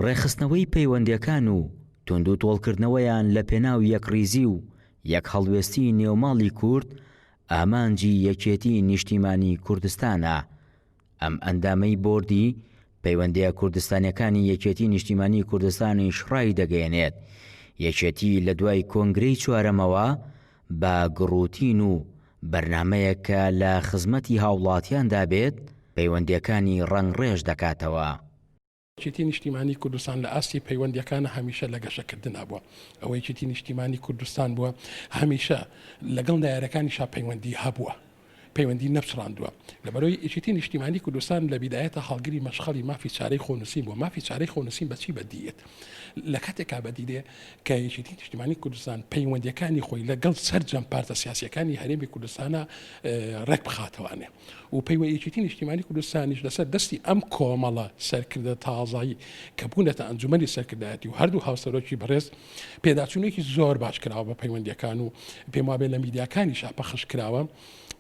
ڕێکخستنەوەی پەیوەندییەکان و توندوتۆڵکردنەوەیان لە پێناو یەکڕیزی و یەکهەڵوێستی نێوماڵی کورد ئامانجی یەکێتی نیشتیمانی کوردستانە. ئەم ئەندامەی بۆردی پەیوەندییە کوردستانیەکانی یەکێتی نیشتیمانی کوردستانیش ڕایدەگەیەنێت، یەکێتی لە دوای کۆنگرەی چوارەمەوە بە گڕوتین و بەرنامەیەک کە لە خزمەتی هاوڵاتیاندا بێت پەیوەندییەکانی ڕەنگڕێژ دەکاتەوە. یەکێتی نیشتیمانی کوردستان لە ئاستی پەیوەندیەکانە هەمیشە لە گەشەکردنا بووە. ئەوە یەکێتی نیشتیمانی کوردستان بووە هەمیشە لەگەڵ نەیارەکانیشا پەیوەندی هەبووە. پەیوەندی نەپچڕاندووە. لەبەرئەوەی یەکێتی نیشتیمانی کوردستان لە بیدایەتا هەڵگری مەشخەڵی مافی چارەی خۆنووسین بووە. مافی چارەی خۆنووسین بە چی بەدی یەت؟ لە کاتێکا بەدی دێ کە یەکێتی نیشتیمانی کوردستان پەیوەندیەکانی خۆی لەگەڵ سەرجەم پارتە سیاسیەکانی هەرێمی کوردستانا ڕێک بخاتەوانێ. و پەیوە یەکێتی نیشتیمانی کوردستانیش لەسەر دەستی ئەم کۆمەڵە سەرکردە تازایی کە بوونەتە ئەنجومەنی سەرکردایەتی و هەردوو هاوسەرۆکی بەڕێز پێداچوونێکی زۆر باش کراوە بە پەیوەندیەکان و پێم وابێ لە میدیاکانیشا پەخش کراوە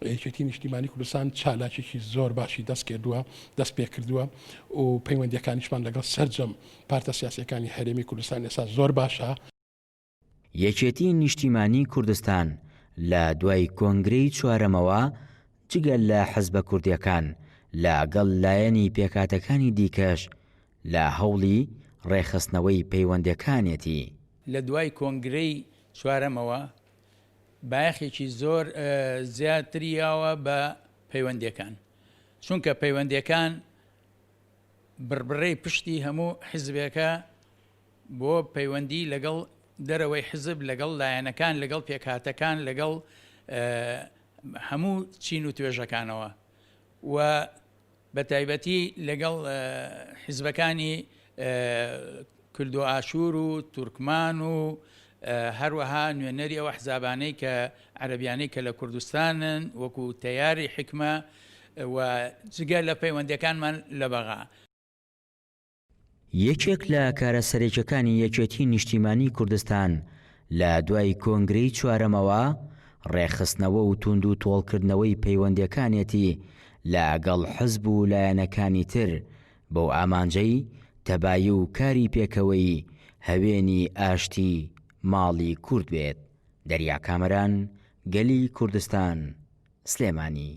یەکێتی نیشتیمانی کوردستان چالاکێکی زۆر باشی دەست کردووە دەست پێ کردووە و پەیوەندیەکانیشمان لەگەڵ سەرجەم پارتە سیاسەکانی هەرێمی کوردستان ئێستا زۆر باشە. یەکێتی نیشتیمانی کوردستان لە دوای کۆنگرەی چوارەمەوە جگە لە حزبە کوردیەکان لە گەڵ لایەنی پێکهاتەکانی دیکەش لە هەوڵی ڕێکخستنەوەی پەیوەندیەکانێتی. لە دوای کۆنگرەی چوارەمەوە بایەخێکی زۆر زیاتری یاوە بە پەیوەندیەکان چونکە پەیوەندیەکان بڕبڕەی پشتی هەموو حزبێکە بۆ پەیوەندی لەگەڵ دەرەوەی حزب، لەگەڵ لایەنەکان، لەگەڵ پێکهاتەکان، لەگەڵ هەموو چین و توێژەکانەوە و بە تایبەتی لەگەڵ حزبەکانی کلدۆ ئاشوور و تورکمان و هەروەها نوێنەری ئەو ئەحزابانەی کە عەرەبیانەی کە لە کوردستانن وەکو تەیاری حیکمە و جگە لە پەیوەندیەکانمان لە بەغا. یەکێک لە کارە سەرەکیەکانی یەکێتی نیشتیمانی کوردستان لە دوای کۆنگرەی چوارەمەوە ڕێکخستنەوە و توندو تۆڵکردنەوەی پەیوەندیەکانێتی لە گەڵ حزب و لایەنەکانی تر بەو ئامانجەی تەبایی و کاری پێکەوەیی هەوێنی ئاشتی ماڵی کورد بێت. دەریا کامەران، گەلی کوردستان، سلێمانی.